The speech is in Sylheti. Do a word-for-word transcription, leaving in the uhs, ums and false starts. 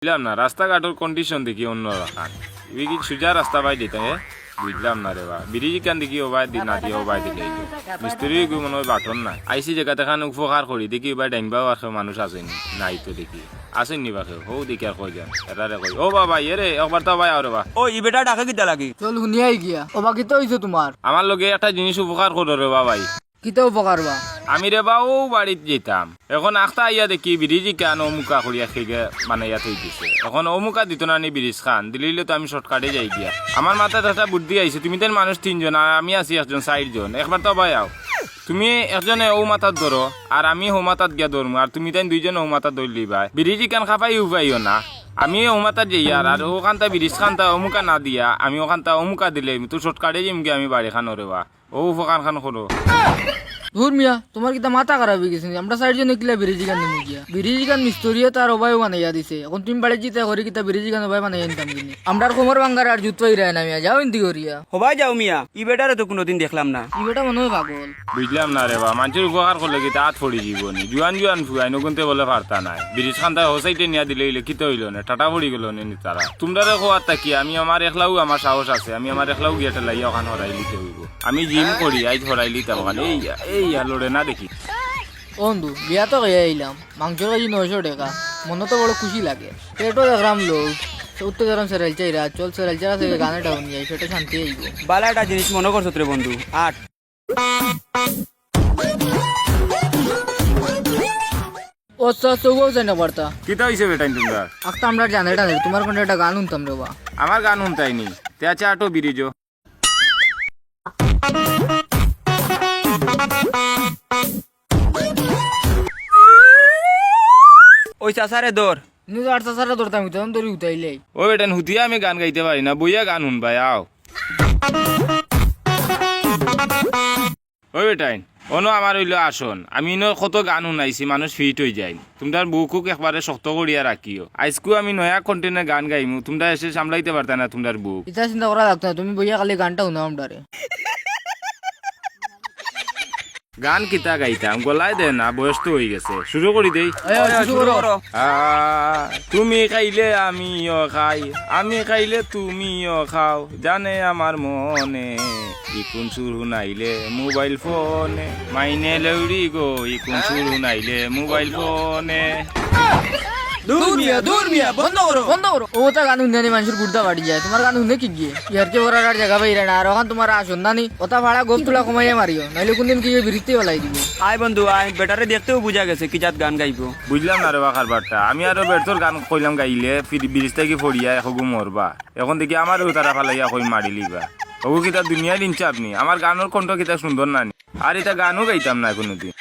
বুঝলাম না, রাস্তাঘাটর condition দেখি অন্য রাখান। ইবি কি সুজা রাস্তা বায় দিতে, হে? বুঝলাম না রে বা। ব্রিজ ইখান দেখি ও বায় দি-, না দিয়া ও বায় দিলে। মিস্ত্রি গু মনে অয় বাটন নাই। আইছি জাগাত এখান উপকার করি, দেখি ও বায় ডাইন বাও আর কেউ মানুষ আছেনি। নাই তো দেখি। আছেনি বা কেউ? হউ দেখি আর কয়জন। এরারে কই। ও বাবা, ইয়ে রে, একবার তো বায় আও রে বা। ও, ই বেটা ডাকে কিতা লাগি? চল হুনিয়াই গিয়া। ও বা, কিতা অইছে তুমার? আমার লগে একটা জিনিস উপকার করো রে বা ভাই। কিতা উপকার বা? আমি রে বা অউ বাড়িত যাইতাম। এখন আখতা আইয়া দেখি ব্রিজ ইখান অমুকা করিয়া খেগে বানাইয়া থই দিছে। এখন অমুকা দিত না নি ব্রিজ খান, দিলে তো আমি shortcut-এ যাই গিয়া। আমার মাথাত একটা বুদ্ধি আইছে, তুমি তাইন মানুষ তিনজন আর আমি আছি একজন, চাইরজন। একবার তো বায় আও। তুমি একজনে অউ মাথাত ধরো, আর আমি হউ মাথাত গিয়া ধরমু, আর তুমি তাইন দুইজন অউ মাথাত ধরলিবায়। ব্রিজ ইখান খাপাই উবাইও না। আমি অউ মাথাত যাইয়ার, আর অখানতা ব্রিজ খানতা অমুকা না দিয়া, আমি অখানতা অমুকা দিলে, তো shortcut-এ যাইমু গিয়া আমি বাড়ি খানো রে বা। অউ উপকার খান করো। ধুর মিয়া, তুমার কিতা মাথা খারাপ অইগেছে নি? আমরা চাইরজনে কিলা ব্রিজ ইখান নিমু গিয়া? ব্রিজ ইখান মিস্ত্রিয়ে তার অবায়ও বানাইয়া দিছে। এখন তুমি বাড়িত যাইতায় করি কিতা ব্রিজ ইখান অবায় বানাইয়া নিতাম কিনি? আমরার কোমর ভাঙ্গার আর জুত পাইরায় না মিয়া, যাও ইন্দি করিয়া। হবায় যাও মিয়া, ই বেটারে তো কুনুদিন দেখলাম না। ই বেটা মনে অয় পাগল। বুঝলাম না রে বা, মানষর উপকার করলে কিতা আত পড়ি যিবো নি? জুয়ান জুয়ান ফুয়াইন অগুনতে বলে পারতা নায়। ব্রিজ খানতা হউ side-এ নিয়া দিলে অইলে কিতা অইলো নে? টাটা পড়ি গেলো নে নি তারা। তুমরারে কওয়ার থাকি আমি আমার একলাউ আমার সাহস আছে, আমি আমার একলাউ গিয়া ঠেলাইয়া অখান হরাইলিতে অইবো। আমি gym করি, আইজ হরাইলিতাম অখান। এই, এই, আর লড়ে না দেখি। ও বন্ধু, বিয়া তো গিয়া আইলাম, মাংসর কেজি নয়শো টেকা, মনো তো বড় খুশি লাগে, পেটও দেখরাম লউ, উঠতে দেখরাম সেরাইল চাইরা, চল সেরাইল চাইরা থাকি গান এটা হুনি যাই, পেটে শান্তি আইবো। বালা একটা জিনিস মনো করছত রে বন্ধু, আট। ও আচ্ছা, আচ্ছা, ওও যাই না পারতা। কিতা অইছে বেটাইন তুমরার? আখতা আমরার জানে টানে, তুমার কুনু একটা গান হুনতাম রে বা। আমার গান হুনতায় নি? তে আচ্ছা, আটো ব্রিজো। ওই চাচারে ধর। নি তো আর চাচারে ধরতাম, ইতাম ধরি উঠাইলাই। ও বেটাইন, হুতিয়া আমি গান গাইতে পারি না, বইয়া গান হুনবায়, আও। ওই বেটাইন, অনো আমার অইলো আসন। আমি ইনো কত গান হুনাইছি, মানুষ fit অইযাইন। তুমরার বুক-উক একবারে শক্ত করিয়া রাখিও। আইজকু আমি নয়া content-এ গান গাইমু, তুমরা এসে সামলাইতে পারতায় না তুমরার বুক। ইতা চিন্তা করা লাগতো না, তুমি বইয়া খালি গানটা হুনাও আমরারে। গান কিতা গাইতাম, গলায় দেয় না, বয়স তো অইগেছে। শুরু করি দেই। অয়, অয়, শুরু করো। আ, তুমি খাইলে আমিও খাই, আমি খাইলে তুমিও খাও, জানে আমার মনে। ইকুন সুর হুনাইলে মোবাইল ফোনে, মাইনে লউড়ি গো, ইকুন সুর হুনাইলে মোবাইল ফোনে। দূর মিয়া, দূর মিয়া, বন্ধ করো। বন্ধ করো। ও তা গান হুনলে নি মানষর গুর্দা ফাটি যায়, তুমার গান হুনে কিগিয়ে? ইয়ার কি করার আর জাগা পাইরা না, আর অখান তুমার আসন না নি? ওটা ফাড়া গোপ তুলা কমাইয়া মারিও, নাইলে কুনদিন কি বিরিতি ফালাই দিবো। আয় বন্ধু, আয়, বেটারে দেখতেউ বুঝা গেছে কি জাত গান গাইবো। বুঝলাম না রে বা কারবারটা। আমি আরো বেটার গান কইলাম গাইলে, ফির ব্রিজ থাকি পড়িয়া একগু মরবা। এখন দেখি আমারেউ তারা ফালাইয়া কই মারিলিবা। ওগু কিতা দুনিয়ার ইনসাফ নি? আমার গানর কণ্ঠ কিতা সুন্দর না নি? আর ইতা গানও গাইতাম না কুনুদিন।